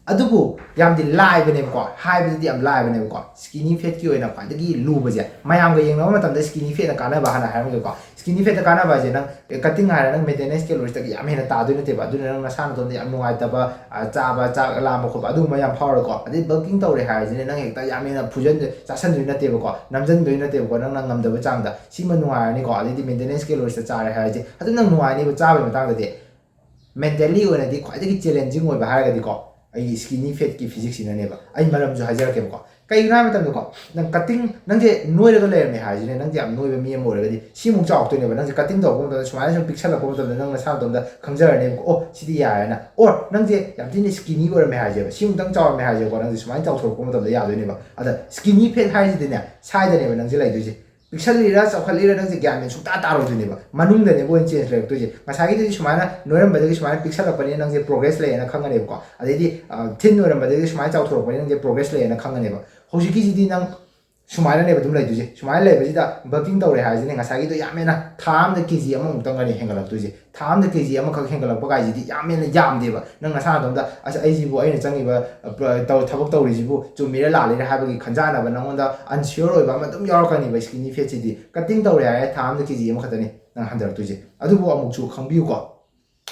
ꯑꯗꯨꯕꯨ ꯌꯥꯝꯗꯤ ꯂꯥꯏꯕꯅꯦꯕꯀꯣ, ꯍꯥꯏꯕꯗꯗꯤ ꯌꯥꯝ ꯂꯥꯏꯕꯅꯦꯕꯀꯣ꯫ Skinny fatꯀꯤ ꯑꯣꯏꯅ ꯈ꯭ꯋꯥꯏꯗꯒꯤ ꯂꯨꯕꯁꯦ, ꯃꯌꯥꯝꯒ ꯌꯦꯡꯅꯕ ꯃꯇꯝꯗ skinny fatꯅ ꯀꯥꯟꯅꯕ ꯍꯥꯟꯅ ꯍꯥꯏꯔꯝꯒꯦꯀꯣ꯫ Skinny fatꯇ ꯀꯥꯟꯅꯕ ꯍꯥꯏꯁꯦ ꯅꯪ cutting ꯍꯥꯏꯔ ꯅꯪ maintenance caloriesꯇꯒꯤ ꯌꯥꯝ ꯍꯦꯟꯅ ꯇꯥꯗꯣꯏ ꯅꯠꯇꯦꯕ꯫ ꯑꯗꯨꯅ ꯅꯪ ꯅꯁꯥ ꯅꯇꯣꯝꯗ ꯌꯥꯝ ꯅꯨꯡꯉꯥꯏꯇꯕ, ꯑ, ꯆꯥꯕ, ꯆꯥꯛ ꯂꯥꯝꯕ ꯈꯣꯠꯄ ꯑꯗꯨꯒꯨꯝꯕ ꯌꯥꯝ ꯐꯥꯎꯔꯣꯏꯀꯣ꯫ ꯑꯗꯩ bulking ꯇꯧꯔꯦ ꯍꯥꯏꯔꯁꯤꯅꯦ, ꯅꯪ ꯍꯦꯛꯇ ꯌꯥꯝ ꯍꯦꯟꯅ ꯐꯨꯖꯟ-, ꯆꯥꯁꯟꯗꯣꯏ ꯅꯠꯇꯦꯕꯀꯣ, ꯅꯝꯖꯟꯗꯣꯏ ꯅꯠꯇꯦꯕꯀꯣ, ꯅꯪꯅ ꯉꯝꯗꯕ ꯆꯥꯡꯗ꯫ ꯁꯤꯃ ꯅꯨꯡꯉꯥꯏꯔꯅꯤꯀꯣ꯫ ꯑꯗꯩꯗꯤ maintenance caloriesꯇ ꯆꯥꯔꯦ ꯍꯥꯏꯔꯗꯤ ꯑꯗꯨꯝ ꯅꯪ ꯅꯨꯡꯉꯥꯏꯅꯤꯕ ꯆꯥꯕꯒꯤ ꯃꯇꯥꯡꯗꯗꯤ꯫ Mentally ꯑꯣꯏꯅꯗꯤ ꯈ꯭ꯋꯥꯏꯗꯒꯤ challenging ꯑꯣꯏꯕ ꯍꯥꯏꯔꯒꯗꯤꯀꯣ, ꯑꯩꯒꯤ skinny fatꯀꯤ physiqueꯁꯤꯅꯅꯦꯕ꯫ ꯑꯩ ꯃꯔꯝꯁꯨ ꯍꯥꯏꯖꯔꯛꯀꯦꯕꯀꯣ꯫ ꯀꯩꯒꯤꯅꯣ ꯍꯥꯏꯕ ꯃꯇꯝꯗꯀꯣ, ꯅꯪ ꯀꯇꯤꯡ, ꯅꯪꯁꯦ ꯅꯣꯏꯔꯒ ꯂꯩꯔꯝꯃꯦ ꯍꯥꯏꯁꯤꯅꯦ, ꯅꯪꯁꯦ ꯌꯥꯝ ꯅꯣꯏꯕ ꯃꯤ ꯑꯃ ꯑꯣꯏꯔꯒꯗꯤ ꯁꯤꯃꯨꯛ ꯆꯥꯎꯔꯛꯇꯣꯏꯅꯦꯕ꯫ ꯅꯪꯁꯦ ꯀꯇꯤꯡ ꯇꯧꯔꯛꯄ ꯃꯇꯝꯗ, ꯁꯨꯃꯥꯏꯅ ꯁꯨꯝ ꯄꯤꯛꯁꯜꯂꯛꯄ ꯃꯇꯝꯗ ꯅꯪ ꯅꯁꯥ ꯅꯇꯣꯝꯇ ꯈꯪꯖꯔꯅꯦꯕꯀꯣ, "ꯑꯣ, ꯁꯤꯗꯤ ꯌꯥꯔꯦꯅ"꯫ ꯑꯣꯔ ꯅꯪꯁꯦ ꯌꯥꯝ ꯊꯤꯅ ꯁ꯭ꯀꯤꯅꯤ ꯑꯣꯏꯔꯝꯃꯦ ꯍꯥꯏꯁꯦꯕ, ꯁꯤꯃꯨꯛꯇꯪ ꯆꯥꯎꯔꯝꯃꯦ ꯍꯥꯏꯁꯦꯕꯀꯣ, ꯅꯪꯁꯦ ꯁꯨꯃꯥꯏꯅ ꯆꯥꯎꯊꯣꯔꯛꯄ ꯃꯇꯝꯗ ꯌꯥꯗꯣꯏꯅꯦꯕ꯫ ꯑꯗ ꯁ꯭ꯀꯤꯅꯤ ꯐꯦꯠ ꯍꯥꯏꯁꯤꯗꯤꯅꯦ, ꯁꯥꯏꯗꯅꯦꯕ ꯅꯪꯁꯦ ꯂꯩꯗꯣꯏꯁꯦ꯫ ꯄꯤꯛꯁꯜꯂꯤꯔ ꯆꯥꯎꯈꯠꯂꯤꯔ ꯅꯪꯁꯦ ꯒ꯭ꯌꯥꯟ ꯃꯦꯟ ꯁꯨꯡꯇꯥ ꯇꯥꯔꯣꯏꯗꯣꯏꯅꯦꯕ꯫ ꯃꯅꯨꯡꯗꯅꯦꯕ ꯑꯣꯏꯅ ꯆꯦꯟꯖ ꯂꯩꯔꯛꯇꯣꯏꯁꯦ꯫ ꯉꯁꯥꯏꯒꯤꯗꯨꯗꯤ ꯁꯨꯃꯥꯏꯅ ꯅꯣꯏꯔꯝꯕꯗꯒꯤ ꯁꯨꯃꯥꯏꯅ ꯄꯤꯛꯁꯜꯂꯛꯄꯅꯤꯅ ꯅꯪꯁꯦ ꯄ꯭ꯔꯣꯒ꯭ꯔꯦꯁ ꯂꯩꯌꯦꯅ ꯈꯪꯒꯅꯦꯕꯀꯣ꯫ ꯑꯗꯩꯗꯤ ꯊꯤꯟ ꯑꯣꯏꯔꯝꯕꯗꯒꯤ ꯁꯨꯃꯥꯏꯅ ꯆꯥꯎꯊꯣꯔꯛꯄꯅꯤꯅ ꯅꯪꯁꯦ ꯄ꯭ꯔꯣꯒ꯭ꯔꯦꯁ ꯂꯩꯌꯦꯅ ꯈꯪꯒꯅꯦꯕ꯫ ꯍꯧꯖꯤꯛꯀꯤꯁꯤꯗꯤ ꯅꯪ ꯁꯨꯃꯥꯏꯅꯅꯦꯕ ꯑꯗꯨꯝ ꯂꯩꯗꯣꯏꯁꯦ꯫ ꯁꯨꯃꯥꯏꯅ ꯂꯩꯕꯁꯤꯗ ꯕꯜꯀꯤꯡ ꯇꯧꯔꯦ ꯍꯥꯏꯁꯤꯅꯦ, ꯉꯁꯥꯏꯒꯤꯗꯣ ꯌꯥꯝ ꯍꯦꯟꯅ ꯊꯥ ꯑꯃꯗ ꯀꯦ ꯖꯤ ꯑꯃꯃꯨꯛꯇꯪꯒꯅꯦ ꯍꯦꯟꯒꯠꯂꯛꯇꯣꯏꯁꯦ꯫ ꯊꯥ ꯑꯃꯗ ꯀꯦ ꯖꯤ ꯑꯃꯈꯛ ꯍꯦꯟꯒꯠꯂꯛꯄ ꯀꯥꯏꯁꯤꯗꯤ ꯌꯥꯝ ꯍꯦꯟꯅ ꯌꯥꯝꯗꯦꯕ꯫ ꯅꯪ ꯅꯁꯥ ꯅꯇꯣꯝꯇ, "ꯑꯁ, ꯑꯩꯁꯤꯕꯨ, ꯑꯩꯅ ꯆꯪꯉꯤꯕ, ꯑ, ꯄ-, ꯇꯧ-, ꯊꯕꯛ ꯇꯧꯔꯤꯁꯤꯕꯨ ꯆꯨꯝꯃꯤꯔ ꯂꯥꯜꯂꯤꯔ?" ꯍꯥꯏꯕꯒꯤ ꯈꯟꯖꯥꯟꯅꯕ ꯅꯪꯉꯣꯟꯗ ꯑꯟꯁꯤꯌꯣꯔ ꯑꯣꯏꯕ ꯑꯃ ꯑꯗꯨꯝ ꯌꯥꯎꯔꯛꯀꯅꯤꯕ ꯁ꯭ꯀꯤꯅꯤ ꯐꯦꯠꯁꯤꯗꯤ꯫ ꯀꯠꯇꯤꯡ ꯇꯧꯔꯦ ꯍꯥꯏꯔꯦ, ꯊꯥ ꯑꯃꯗ ꯀꯦ ꯖꯤ ꯑꯃꯈꯛꯇꯅꯤ ꯅꯪ ꯍꯟꯊꯔꯛꯇꯣꯏꯁꯦ꯫ ꯑꯗꯨꯕꯨ ꯑꯃꯨꯛꯁꯨ ꯈꯪꯕꯤꯌꯨꯀꯣ,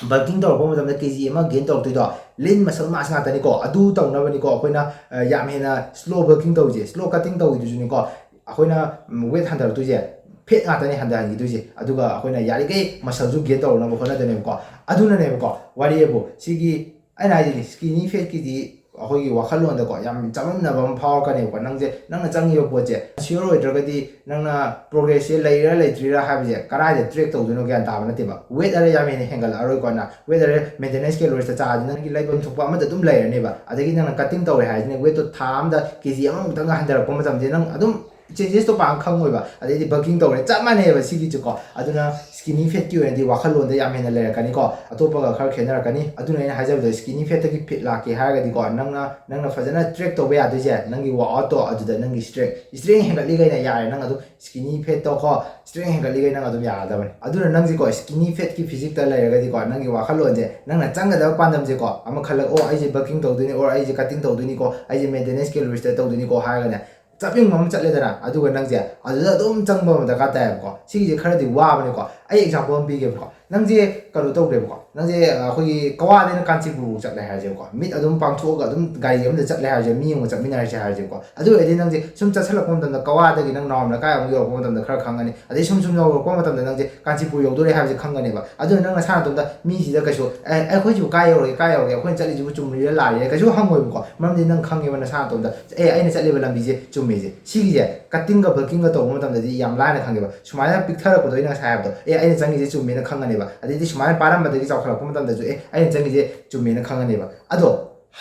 ꯕꯜꯀꯤꯡ ꯇꯧꯔꯛꯄ ꯃꯇꯝꯗ ꯀꯦ ꯖꯤ ꯑꯃ ꯒꯦꯟ ꯇꯧꯔꯛꯇꯣꯏꯗꯣ ꯂꯤꯟ ꯃꯁꯜ ꯃꯥꯁ ꯉꯥꯛꯇꯅꯤꯀꯣ꯫ ꯑꯗꯨ ꯇꯧꯅꯕꯅꯤꯀꯣ ꯑꯩꯈꯣꯏꯅ, ꯑ, ꯌꯥꯝ ꯍꯦꯟꯅ ꯁ꯭ꯂꯣ ꯕꯜꯀꯤꯡ ꯇꯧꯔꯤꯁꯦ, ꯁ꯭ꯂꯣ ꯀꯠꯇꯤꯡ ꯇꯧꯔꯤꯗꯨꯁꯨꯅꯤꯀꯣ꯫ ꯑꯩꯈꯣꯏꯅ, ꯎꯝ, ꯋꯦꯠ ꯍꯟꯊꯔꯛꯇꯣꯏꯁꯦ ꯐꯦꯠ ꯉꯥꯛꯇꯅꯦ ꯍꯟꯊꯍꯟꯈꯤꯗꯣꯏꯁꯦ꯫ ꯑꯗꯨꯒ ꯑꯩꯈꯣꯏꯅ ꯌꯥꯔꯤꯈꯩ ꯃꯁꯜꯁꯨ ꯒꯦꯟ ꯇꯧꯔꯛꯅꯕ ꯍꯣꯠꯅꯗꯣꯏꯅꯦꯕꯀꯣ꯫ ꯑꯗꯨꯅꯅꯦꯕꯀꯣ, ꯋꯥꯔꯤꯕꯨ ꯁꯤꯒꯤ ꯑꯩꯅ ꯍꯥꯏꯗꯤ ꯁ꯭ꯀꯤꯅꯤ ꯐꯦꯠꯀꯤꯗꯤ ꯑꯩꯈꯣꯏꯒꯤ ꯋꯥꯈꯜꯂꯣꯟꯗꯀꯣ ꯌꯥꯝ ꯆꯃꯝꯅꯕ ꯑꯃ ꯐꯥꯎꯔꯛꯀꯅꯦꯕꯀꯣ꯫ ꯅꯪꯁꯦ, ꯅꯪꯅ ꯆꯪꯉꯤꯕ ꯄꯣꯠꯁꯦ ꯁꯤꯌꯣꯔ ꯑꯣꯏꯗ꯭ꯔꯒꯗꯤ, ꯅꯪꯅ ꯄ꯭ꯔꯣꯒ꯭ꯔꯦꯁꯁꯦ ꯂꯩꯔꯤꯔꯥ ꯂꯩꯇ꯭ꯔꯤꯔꯥ ꯍꯥꯏꯕꯁꯦ ꯀꯗꯥꯏꯗ ꯇ꯭ꯔꯦꯛ ꯇꯧꯗꯣꯏꯅꯣ ꯒ꯭ꯌꯥꯟ ꯇꯥꯕ ꯅꯠꯇꯦꯕ꯫ ꯋꯦꯠ ꯑꯔꯦ ꯌꯥꯝ ꯍꯦꯟꯅ ꯍꯦꯟꯒꯠꯂꯛꯑꯔꯣꯏꯀꯣ꯫ ꯅꯪ ꯋꯦꯠ ꯑꯔꯦ ꯃꯦꯟꯇꯦꯅꯦꯟꯁ ꯀꯦꯂꯣꯔꯤꯁꯇ ꯆꯥꯔꯗꯤ ꯅꯪꯒꯤ ꯂꯩꯐꯝ ꯊꯣꯛꯄ ꯑꯃꯗ ꯑꯗꯨꯝ ꯂꯩꯔꯅꯦꯕ꯫ ꯑꯗꯒꯤ ꯅꯪꯅ ꯀꯠꯇꯤꯡ ꯇꯧꯔꯦ ꯍꯥꯏꯁꯤꯅ ꯋꯦꯠꯇꯣ ꯊꯥ ꯑꯃꯗ ꯀꯦ ꯖꯤ ꯑꯃꯃꯨꯛꯇꯪꯒ ꯍꯟꯊꯔꯛꯄ ꯃꯇꯝꯁꯦ ꯅꯪ ꯑꯗꯨꯝ ꯆꯦꯟꯖꯦꯁꯇꯣ ꯄꯥꯛ ꯈꯪꯉꯣꯏꯕ꯫ ꯑꯗꯩꯗꯤ ꯕꯜꯀꯤꯡ ꯇꯧꯔꯦ, ꯆꯞ ꯃꯥꯟꯅꯩꯑꯕ ꯁꯤꯒꯤꯁꯨꯀꯣ꯫ ꯑꯗꯨꯅ ꯁ꯭ꯀꯤꯅꯤ ꯐꯦꯠꯀꯤ ꯑꯣꯏꯅꯗꯤ ꯋꯥꯈꯜꯂꯣꯟꯗ ꯌꯥꯝ ꯍꯦꯟꯅ ꯂꯩꯔꯛꯀꯅꯤꯀꯣ, ꯑꯇꯣꯞꯄꯒ ꯈꯔ ꯈꯦꯠꯅꯔꯛꯀꯅꯤ꯫ ꯑꯗꯨꯅ ꯑꯩꯅ ꯍꯥꯏꯖꯕꯗꯣ, ꯁ꯭ꯀꯤꯅꯤ ꯐꯦꯠꯇꯒꯤ ꯐꯤꯠ ꯂꯥꯛꯀꯦ ꯍꯥꯏꯔꯒꯗꯤꯀꯣ, ꯅꯪꯅ, ꯅꯪꯅ ꯐꯖꯅ ꯇ꯭ꯔꯦꯛ ꯇꯧꯕ ꯌꯥꯗꯣꯏꯁꯦ ꯅꯪꯒꯤ ꯋꯥꯛꯑꯥꯎꯠꯇꯣ, ꯑꯗꯨꯗ ꯅꯪꯒꯤ ꯁ꯭ꯇ꯭ꯔꯦꯡ, ꯁ꯭ꯇ꯭ꯔꯦꯡ ꯍꯦꯟꯒꯠꯂꯤꯈꯩꯅ ꯌꯥꯔꯦ꯫ ꯅꯪ ꯑꯗꯨꯝ ꯁ꯭ꯀꯤꯅꯤ ꯐꯦꯠꯇꯣ ꯀꯣ, ꯁ꯭ꯇ꯭ꯔꯦꯡ ꯍꯦꯟꯒꯠꯂꯤꯈꯩ ꯅꯪ ꯑꯗꯨꯝ ꯌꯥꯔꯗꯕꯅꯤ꯫ ꯑꯗꯨꯅ ꯅꯪꯁꯦꯀꯣ, ꯁ꯭ꯀꯤꯅꯤ ꯐꯦꯠꯀꯤ ꯐꯤꯖꯤꯛꯇ ꯂꯩꯔꯒꯗꯤꯀꯣ, ꯅꯪꯒꯤ ꯋꯥꯈꯜꯂꯣꯟꯁꯦ, ꯅꯪꯅ ꯆꯪꯒꯗꯕ ꯄꯥꯟꯗꯝꯁꯦꯀꯣ, ꯑꯃꯈꯜꯂꯒ, "ꯑꯣ, ꯑꯩꯁꯦ ꯕꯜꯀꯤꯡ ꯇꯧꯗꯣꯏꯅꯤ, ꯑꯣꯔ ꯑꯩꯁꯦ ꯀꯠꯇꯤꯡ ꯇꯧꯗꯣꯏꯅꯤꯀꯣ, ꯑꯩꯁꯦ ꯃꯦꯟꯇꯦꯅꯦꯟꯁ ꯀꯦꯂꯣꯔꯤꯁꯇ ꯇꯧꯗꯣꯏꯅꯤꯀꯣ" ꯍꯥꯏꯔꯒꯅꯦ, ꯆꯞ ꯌꯨꯡꯕ ꯑꯃ ꯆꯠꯂꯦꯗꯅ, ꯑꯗꯨꯒ ꯅꯪꯁꯦ ꯑꯗꯨꯗ ꯑꯗꯨꯝ ꯆꯪꯕ ꯑꯃ ꯗꯔꯀꯥꯔ ꯇꯥꯏꯌꯦꯕꯀꯣ꯫ ꯁꯤꯒꯤꯁꯦ ꯈꯔꯗꯤ ꯋꯥꯕꯅꯤꯀꯣ꯫ ꯑꯩ ꯑꯦꯛꯖꯥꯝꯄꯜ ꯑꯃ ꯄꯤꯒꯦꯕꯀꯣ꯫ ꯅꯪꯁꯦ ꯀꯩꯅꯣ ꯇꯧꯈ꯭ꯔꯦꯕꯀꯣ, ꯅꯪꯁꯦ ꯑꯩꯈꯣꯏꯒꯤ ꯀꯋꯥꯗꯩꯅ ꯀꯥꯟꯆꯤꯄꯨꯔꯐꯥꯎ ꯆꯠꯂꯦ ꯍꯥꯏꯔꯁꯦꯕꯀꯣ, ꯃꯤꯠ ꯑꯗꯨꯝ ꯄꯥꯡꯊꯣꯛꯑꯒ ꯑꯗꯨꯝ ꯒꯥꯔꯤ ꯑꯃꯗ ꯆꯠꯂꯦ ꯍꯥꯏꯔꯁꯦ, ꯃꯤ ꯑꯃꯒ ꯆꯠꯃꯤꯟꯅꯔꯁꯦ ꯍꯥꯏꯔꯁꯦꯕꯀꯣ꯫ ꯑꯗꯨ ꯑꯣꯏꯔꯗꯤ ꯅꯪꯁꯦ ꯁꯨꯝ ꯆꯠꯁꯤꯜꯂꯛꯄ ꯃꯇꯝꯗ ꯀꯋꯥꯗꯒꯤ ꯅꯪ ꯅꯥꯎꯔꯝ ꯂꯩꯀꯥꯏ ꯑꯃꯨꯛ ꯌꯧꯔꯛꯄ ꯃꯇꯝꯗ ꯈꯔ ꯈꯪꯉꯅꯤ, ꯑꯗꯩ ꯁꯨꯝ ꯁꯨꯝ ꯌꯧꯔꯛꯄ ꯃꯇꯝꯗ ꯅꯪꯁꯦ ꯀꯥꯟꯆꯤꯄꯨꯔ ꯌꯧꯗꯣꯔꯦ ꯍꯥꯏꯕꯁꯦ ꯈꯪꯒꯅꯦꯕ꯫ ꯑꯗꯨꯅ ꯅꯪ ꯅꯁꯥ ꯅꯇꯣꯝꯇ ꯃꯤꯁꯤꯗ ꯀꯩꯁꯨ "ꯑꯦ, ꯑꯩꯈꯣꯏꯁꯤꯕꯨ ꯀꯥꯏ ꯌꯧꯔꯒꯦ, ꯀꯥꯏ ꯌꯧꯔꯒꯦ, ꯑꯩꯈꯣꯏꯅ ꯆꯠꯂꯤꯁꯤꯕꯨ ꯆꯨꯝꯃꯤꯔ ꯂꯥꯜꯂꯤꯔ?" ꯀꯩꯁꯨ ꯍꯪꯉꯣꯏꯕꯀꯣ, ꯃꯔꯝꯗꯤ ꯅꯪ ꯈꯪꯉꯦꯕ ꯅꯁꯥ ꯅꯇꯣꯝꯇ, "ꯑꯦ, ꯑꯩꯅ ꯆꯠꯂꯤꯕ ꯂꯝꯕꯤꯁꯦ ꯆꯨꯝꯃꯤꯁꯦ"꯫ ꯁꯤꯒꯤꯁꯦ ꯀꯠꯇꯤꯡꯒ ꯕꯜꯀꯤꯡꯒ ꯇꯧꯕ ꯃꯇꯝꯗꯗꯤ ꯌꯥꯝ ꯂꯥꯏꯅ ꯈꯪꯉꯦꯕ꯫ ꯁꯨꯃꯥꯏꯅ ꯄꯤꯛꯊꯔꯛꯄꯗꯣ ꯑꯩꯅ ꯉꯁꯥꯏ ꯍꯥꯏꯕꯗꯣ, "ꯑꯦ, ꯑꯩꯅ ꯆꯪꯉꯤꯁꯦ ꯆꯨꯝꯃꯦꯅ" ꯈꯪꯒꯅꯦꯕ꯫ ꯑꯗꯩꯗꯤ ꯁꯨꯃꯥꯏꯅ ꯄꯥꯔꯝꯕꯗꯒꯤ ꯆꯥꯎꯈꯠꯂꯛꯄ ꯃꯇꯝꯗꯁꯨ, "ꯑꯦ, ꯑꯩꯅ ꯆꯪꯉꯤꯁꯦ ꯆꯨꯝꯃꯦꯅ" ꯈꯪꯒꯅꯦꯕ꯫ ꯑꯗꯣ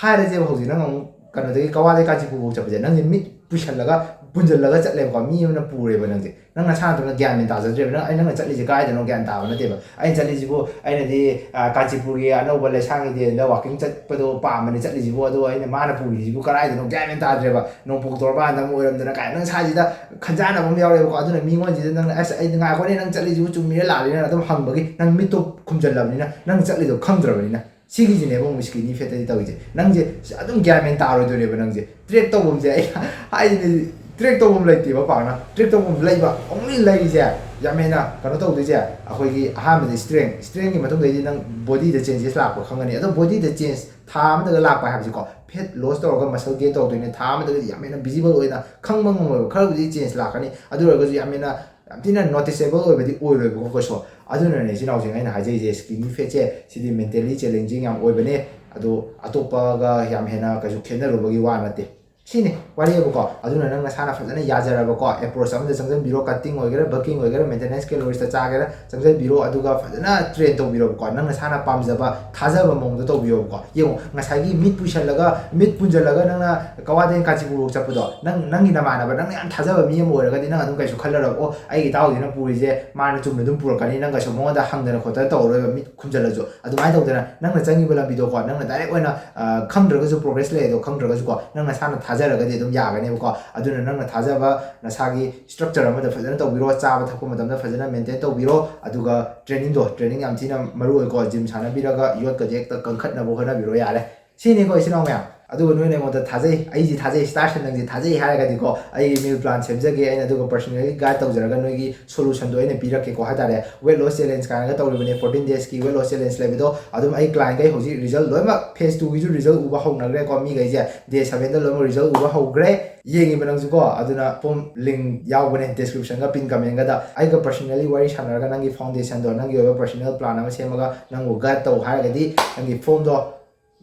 ꯍꯥꯏꯔꯁꯦꯕ, ꯍꯧꯖꯤꯛ ꯅꯪ ꯑꯃꯨꯛ ꯀꯩꯅꯣꯗꯒꯤ, ꯀꯋꯥꯗꯒꯤ ꯀꯥꯟꯆꯤꯄꯨꯔꯐꯥꯎ ꯆꯠꯄꯁꯦ ꯅꯪꯁꯦ ꯃꯤꯠ ꯄꯨꯁꯜꯂꯒ, ꯄꯨꯟꯁꯤꯜꯂꯒ ꯆꯠꯂꯦꯕꯀꯣ, ꯃꯤ ꯑꯃꯅ ꯄꯨꯔꯦꯕ ꯅꯪꯁꯦ꯫ ꯅꯪ ꯅꯁꯥ ꯅꯇꯣꯝꯇ ꯒ꯭ꯌꯥꯟ ꯃꯦꯟ ꯇꯥꯖꯗ꯭ꯔꯦꯕ꯫ ꯅꯪ, "ꯑꯩ, ꯅꯪꯅ ꯆꯠꯂꯤꯁꯦ ꯀꯥꯏꯗꯅꯣ?" ꯒ꯭ꯌꯥꯟ ꯇꯥꯕ ꯅꯠꯇꯦꯕ꯫ "ꯑꯩꯅ ꯆꯠꯂꯤꯁꯤꯕꯨ, ꯑꯩꯅꯗꯤ, ꯑ, ꯀꯥꯟꯆꯤꯄꯨꯔꯒꯤ ꯑꯅꯧꯕ ꯂꯩꯁꯥꯡꯒꯤ ꯗꯦꯟꯗ walking ꯆꯠꯄꯗꯣ ꯄꯥꯝꯕꯅꯤ ꯆꯠꯂꯤꯁꯤꯕꯨ, ꯑꯗꯣ ꯑꯩꯅ, ꯃꯥꯅ ꯄꯨꯔꯤꯁꯤꯕꯨ ꯀꯗꯥꯏꯗꯅꯣ?" ꯒ꯭ꯌꯥꯟ ꯃꯦꯟ ꯇꯥꯗ꯭ꯔꯦꯕ꯫ "ꯅꯣꯡꯄꯣꯛ ꯇꯣꯔꯕꯥꯟꯗ ꯑꯃ ꯑꯣꯏꯔꯝꯗꯅ" ꯀꯥꯏꯅ ꯅꯪ ꯁꯥꯁꯤꯗ ꯈꯟꯖꯥꯟꯅꯕ ꯑꯃ ꯌꯥꯎꯔꯦꯕꯀꯣ꯫ ꯑꯗꯨꯅ ꯃꯤꯉꯣꯟꯁꯤꯗ ꯅꯪꯅ, "ꯑꯁ, ꯑꯩ, ꯉꯥꯏꯈꯣꯅꯦ, ꯅꯪ ꯆꯠꯂꯤꯁꯤꯕꯨ ꯆꯨꯝꯃꯤꯔ ꯂꯥꯜꯂꯤꯔꯅ?" ꯑꯗꯨꯝ ꯍꯪꯕꯒꯤ ꯅꯪ ꯃꯤꯠꯇꯣ ꯈꯨꯝꯖꯜꯂꯕꯅꯤꯅ, ꯅꯪ ꯆꯠꯂꯤꯗꯣ ꯈꯪꯗ꯭ꯔꯕꯅꯤꯅ꯫ ꯁꯤꯒꯤꯁꯤꯅꯦꯕ ꯑꯃꯨꯛ skinny fatꯇꯗꯤ ꯇꯧꯔꯤꯁꯦ꯫ ꯅꯪꯁꯦ ꯑꯗꯨꯝ ꯒ꯭ꯌꯥꯟ ꯃꯦꯟ ꯇꯥꯔꯣꯏꯗꯣꯏꯅꯦꯕ ꯅꯪꯁꯦ꯫ Track ꯇꯧꯐꯝꯁꯦ ꯑꯩ ꯍꯥꯏꯁꯤꯅꯦ, track ꯇꯧꯐꯝ ꯂꯩꯇꯦꯕ ꯄꯥꯛꯅ꯫ Track ꯇꯧꯐꯝ ꯂꯩꯕ, only ꯂꯩꯔꯤꯁꯦ, ꯌꯥꯝ ꯍꯦꯟꯅ ꯀꯩꯅꯣ ꯇꯧꯗꯣꯏꯁꯦ, ꯑꯩꯈꯣꯏꯒꯤ ꯑꯍꯥꯟꯕꯗ strength, strengthꯀꯤ ꯃꯇꯨꯡꯗꯩꯗꯤ ꯅꯪ bodyꯗ changes ꯂꯥꯛꯄ ꯈꯪꯒꯅꯤ꯫ ꯑꯗꯣ bodyꯗ change ꯊꯥ ꯑꯃꯗꯒ ꯂꯥꯛꯄ ꯍꯥꯏꯕꯁꯤꯀꯣ, fat loss ꯇꯧꯔꯒ muscle gain ꯇꯧꯗꯣꯏꯅꯦ꯫ ꯊꯥ ꯑꯃꯗꯒꯗꯤ ꯌꯥꯝ ꯍꯦꯟꯅ visible ꯑꯣꯏꯅ ꯈꯪꯕ ꯉꯝꯃꯣꯏꯕ꯫ ꯈꯔꯕꯨꯗꯤ change ꯂꯥꯛꯀꯅꯤ, ꯑꯗꯨ ꯑꯣꯏꯔꯒꯁꯨ ꯌꯥꯝ ꯍꯦꯟꯅ, ꯌꯥꯝ ꯊꯤꯅ noticeable ꯑꯣꯏꯕꯗꯤ ꯑꯣꯏꯔꯣꯏꯕꯀꯣ ꯀꯩꯁꯨ꯫ ꯑꯗꯨꯅꯅꯦ, ꯏꯆꯤꯟ ꯏꯅꯥꯎꯁꯤꯡ, ꯑꯩꯅ ꯍꯥꯏꯖꯔꯤꯁꯦ, skinny fatꯁꯦ ꯁꯤꯗꯤ mentally challenging ꯌꯥꯝ ꯑꯣꯏꯕꯅꯦ꯫ ꯑꯗꯣ ꯑꯇꯣꯞꯄꯒ ꯌꯥꯝ ꯍꯦꯟꯅ ꯀꯩꯁꯨ ꯈꯦꯠꯅꯔꯨꯕꯒꯤ ꯋꯥ ꯅꯠꯇꯦ꯫ ꯁꯤꯅꯤ ꯋꯥꯔꯤꯕꯀꯣ꯫ ꯑꯗꯨꯅ ꯅꯪ ꯅꯁꯥꯅ ꯐꯖꯅ ꯌꯥꯖꯔꯕꯀꯣ, approach ꯑꯃꯗ ꯆꯪꯁꯤꯟꯕꯤꯔꯣ, cutting ꯑꯣꯏꯒꯦꯔꯥ, bulking ꯑꯣꯏꯒꯦꯔꯥ, maintenance calories ꯆꯥꯒꯦꯔꯥ, ꯆꯪꯁꯤꯟꯕꯤꯔꯣ꯫ ꯑꯗꯨꯒ ꯐꯖꯅ train ꯇꯧꯕꯤꯔꯣꯕꯀꯣ, ꯅꯪ ꯅꯁꯥꯅ ꯄꯥꯝꯖꯕ, ꯊꯥꯖꯕ ꯃꯑꯣꯡꯗ ꯇꯧꯕꯤꯔꯣꯕꯀꯣ꯫ ꯌꯦꯡꯉꯣ, ꯉꯁꯥꯏꯒꯤ ꯃꯤꯠ ꯄꯨꯁꯜꯂꯒ, ꯃꯤꯠ ꯄꯨꯟꯁꯤꯜꯂꯒ ꯅꯪꯅ ꯀꯋꯥꯗꯒꯤ ꯀꯥꯟꯆꯤꯄꯨꯔꯐꯥꯎ ꯆꯠꯄꯗꯣ, ꯅꯪ, ꯅꯪꯒꯤ ꯅꯃꯥꯟꯅꯕ, ꯅꯪꯅ ꯌꯥꯝ ꯊꯥꯖꯕ ꯃꯤ ꯑꯃ ꯑꯣꯏꯔꯒꯗꯤ, ꯅꯪ ꯑꯗꯨꯝ ꯀꯩꯁꯨ ꯈꯜꯂꯔꯣꯏ, "ꯑꯣ, ꯑꯩꯒꯤ ꯏꯇꯥꯎꯁꯤꯅ ꯄꯨꯔꯤꯁꯦ ꯃꯥꯅ ꯆꯨꯝꯅ ꯑꯗꯨꯝ ꯄꯨꯔꯛꯀꯅꯤ", ꯅꯪ ꯀꯩꯁꯨ ꯃꯉꯣꯟꯗ ꯍꯪꯗꯅ ꯈꯣꯠꯇꯅ ꯇꯧꯔꯔꯣꯏꯕ꯫ ꯃꯤꯠ ꯈꯨꯝꯖꯤꯜꯂꯁꯨ ꯑꯗꯨꯃꯥꯏꯅ ꯇꯧꯗꯅ ꯅꯪꯅ ꯆꯪꯉꯤꯕ ꯂꯝꯕꯤꯗꯣꯀꯣ, ꯅꯪꯅ direct ꯑꯣꯏꯅ, ꯑ, ꯈꯪꯗ꯭ꯔꯒꯁꯨ, progress ꯂꯩ ꯑꯗꯣ ꯈꯪꯗ꯭ꯔꯒꯁꯨꯀꯣ, ꯅꯪ ꯅꯁꯥꯅ ꯊꯥꯖꯔꯒꯗꯤ ꯑꯗꯨꯝ ꯌꯥꯒꯅꯦꯕꯀꯣ꯫ ꯑꯗꯨꯅ ꯅꯪꯅ ꯊꯥꯖꯕ, ꯅꯁꯥꯒꯤ structure ꯑꯃꯗ ꯐꯖꯅ ꯇꯧꯕꯤꯔꯣ, ꯆꯥꯕ ꯊꯛꯄ ꯃꯇꯝꯗ ꯐꯖꯅ maintain ꯇꯧꯕꯤꯔꯣ, ꯑꯗꯨꯒ trainingꯗꯣ, training ꯌꯥꯝ ꯊꯤꯅ ꯃꯔꯨ ꯑꯣꯏꯀꯣ, gym ꯁꯥꯟꯅꯕꯤꯔꯒ ꯌꯣꯠꯀꯁꯦ ꯍꯦꯛꯇ ꯀꯟꯈꯠꯅꯕ ꯍꯣꯠꯅꯕꯤꯔꯣ ꯌꯥꯔꯦ꯫ ꯁꯤꯅꯤꯀꯣ, ꯏꯆꯤꯟ ꯏꯅꯥꯎ ꯃꯌꯥꯝ꯫ ꯑꯗꯨꯒ ꯅꯣꯏꯅ ꯑꯩꯉꯣꯟꯗ ꯊꯥꯖꯩ, ꯑꯩꯁꯤ ꯊꯥꯖꯩ, ꯁ꯭ꯇꯥꯔꯁꯟ ꯅꯪꯁꯤ ꯊꯥꯖꯩ ꯍꯥꯏꯔꯒꯗꯤꯀꯣ, ꯑꯩꯒꯤ ꯃꯤꯜ ꯄ꯭ꯂꯥꯟ ꯁꯦꯝꯖꯒꯦ, ꯑꯩꯅ ꯑꯗꯨꯒ ꯄꯔꯁꯅꯦꯜꯂꯤ ꯒꯥꯏꯗ ꯇꯧꯖꯔꯒ ꯅꯣꯏꯒꯤ ꯁꯣꯂꯨꯁꯟꯗꯣ ꯑꯩꯅ ꯄꯤꯔꯛꯀꯦꯀꯣ ꯍꯥꯏꯇꯥꯔꯦ꯫ ꯋꯦꯠ ꯂꯣꯁ ꯆꯦꯂꯦꯟꯖ ꯀꯥꯏꯅꯒ ꯇꯧꯔꯤꯕꯅꯦ, ꯐꯣꯔꯇꯤꯟ ꯗꯦꯖꯀꯤ ꯋꯦꯠ ꯂꯣꯁ ꯆꯦꯂꯦꯟꯖ ꯂꯩꯕꯗꯣ꯫ ꯑꯗꯨꯝ ꯑꯩ ꯀ꯭ꯂꯥꯏꯟꯈꯩ ꯍꯧꯖꯤꯛ ꯔꯤꯖꯜ ꯂꯣꯏꯅꯃꯛ ꯐꯦꯁ ꯇꯨꯒꯤꯁꯨ ꯔꯤꯖꯜ ꯎꯕ ꯍꯧꯅꯈ꯭ꯔꯦꯀꯣ, ꯃꯤꯈꯩꯁꯦ ꯗꯦ ꯁꯕꯦꯟꯗ ꯂꯣꯏꯅꯃꯛ ꯔꯤꯖꯜ ꯎꯕ ꯍꯧꯈ꯭ꯔꯦ꯫ ꯌꯦꯡꯉꯤꯕ ꯅꯪꯁꯨꯀꯣ, ꯑꯗꯨꯅ ꯐꯣꯝ ꯂꯤꯡ ꯌꯥꯎꯕꯅꯦ ꯗꯤꯁꯀ꯭ꯔꯤꯞꯁꯟꯒ ꯄꯤꯟ ꯀꯃꯦꯟꯒꯗ꯫ ꯑꯩꯒ ꯄꯔꯁꯅꯦꯜꯂꯤ ꯋꯥꯔꯤ ꯁꯥꯟꯅꯔꯒ ꯅꯪꯒꯤ ꯐꯥꯎꯟꯗꯦꯁꯟꯗꯣ, ꯅꯪꯒꯤ ꯑꯣꯏꯕ ꯄꯔꯁꯅꯦꯜ ꯄ꯭ꯂꯥꯟ ꯑꯃ ꯁꯦꯝꯃꯒ ꯅꯪꯕꯨ ꯒꯥꯏꯗ ꯇꯧ ꯍꯥꯏꯔꯒꯗꯤ ꯅꯪꯒꯤ ꯐꯣꯝꯗꯣ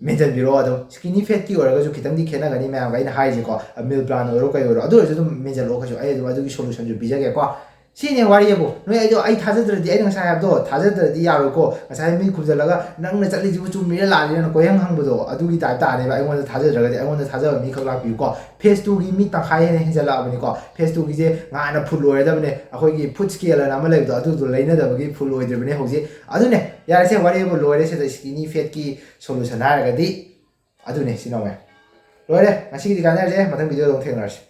ꯃꯦꯟꯁꯤꯟꯕꯤꯔꯛꯑꯣ꯫ ꯑꯗꯨꯝ ꯁ꯭ꯀꯤꯅꯤ ꯐꯦꯠꯀꯤ ꯑꯣꯏꯔꯒꯁꯨ ꯈꯤꯇꯪꯗꯤ ꯈꯦꯠꯅꯒꯅꯤ ꯃꯌꯥꯝꯒ ꯑꯩꯅ ꯍꯥꯏꯔꯤꯁꯦꯀꯣ, ꯃꯤꯜ ꯄ꯭ꯂꯥꯟ ꯑꯣꯏꯔꯣ ꯀꯩ ꯑꯣꯏꯔꯣ, ꯑꯗꯨ ꯑꯣꯏꯔꯁꯨ ꯑꯗꯨꯝ ꯃꯦꯟꯁꯤꯜꯂꯛꯑꯣ ꯀꯩꯁꯨ, ꯑꯩ ꯑꯗꯨꯝ ꯑꯗꯨꯒꯤ ꯁꯣꯂꯨꯁꯟꯁꯨ ꯄꯤꯖꯒꯦꯀꯣ꯫ ꯁꯤꯅꯦ ꯋꯥꯔꯤ ꯑꯕꯨ꯫ ꯅꯣꯏ ꯑꯩꯗꯣ, ꯑꯩ ꯊꯥꯖꯗ꯭ꯔꯗꯤ, ꯑꯩꯅ ꯉꯁꯥꯏ ꯍꯥꯏꯕꯗꯣ ꯊꯥꯖꯗ꯭ꯔꯗꯤ ꯌꯥꯔꯣꯏꯀꯣ꯫ ꯉꯁꯥꯏ ꯃꯤ ꯈꯨꯝꯖꯤꯜꯂꯒ ꯅꯪꯅ ꯆꯠꯂꯤꯁꯤꯕꯨ ꯆꯨꯝꯃꯤꯔ ꯂꯥꯜꯂꯤꯔꯅ ꯀꯣꯏꯍꯪ ꯍꯪꯕꯗꯣ ꯑꯗꯨꯒꯤ ꯇꯥꯏꯞ ꯇꯥꯔꯦꯕ꯫ ꯑꯩꯉꯣꯟꯗ ꯊꯥꯖꯗ꯭ꯔꯒꯗꯤ ꯑꯩꯉꯣꯟꯗ ꯊꯥꯖꯕ ꯃꯤꯈꯛ ꯂꯥꯛꯄꯤꯌꯨꯀꯣ꯫ ꯐꯦꯁ ꯇꯨꯒꯤ ꯃꯤ ꯇꯪꯈꯥꯏ ꯍꯦꯟꯅ ꯍꯦꯟꯖꯜꯂꯛꯑꯕꯅꯤꯀꯣ꯫ ꯐꯦꯁ ꯇꯨꯒꯤꯁꯦ ꯉꯥꯏꯅ ꯐꯨꯜ ꯑꯣꯏꯔꯗꯕꯅꯦ꯫ ꯑꯩꯈꯣꯏꯒꯤ ꯐꯨꯗ ꯁ꯭ꯀꯦꯜ ꯑꯅ ꯑꯃ ꯂꯩꯕꯗꯣ, ꯑꯗꯨꯗꯣ ꯂꯩꯅꯗꯕꯒꯤ ꯐꯨꯜ ꯑꯣꯏꯗ꯭ꯔꯤꯕꯅꯦ ꯍꯧꯖꯤꯛ꯫ ꯑꯗꯨꯅꯦ, ꯌꯥꯔꯦꯁꯦ, ꯋꯥꯔꯤ ꯑꯃ ꯂꯣꯏꯔꯦ꯫ ꯁꯤꯗ ꯁ꯭ꯀꯤꯅꯤ ꯐꯦꯠꯀꯤ ꯁꯣꯂꯨꯁꯟ ꯍꯥꯏꯔꯒꯗꯤ ꯑꯗꯨꯅꯦ, ꯁꯤ ꯅꯧꯃꯦ꯫ ꯂꯣꯏꯔꯦ, ꯉꯁꯤꯒꯤꯗꯤ ꯀꯥꯟꯅꯔꯁꯦ, ꯃꯊꯪ ꯚꯤꯗꯤꯑꯣꯗ ꯑꯃꯨꯛ ꯊꯦꯡꯅꯔꯁꯤ꯫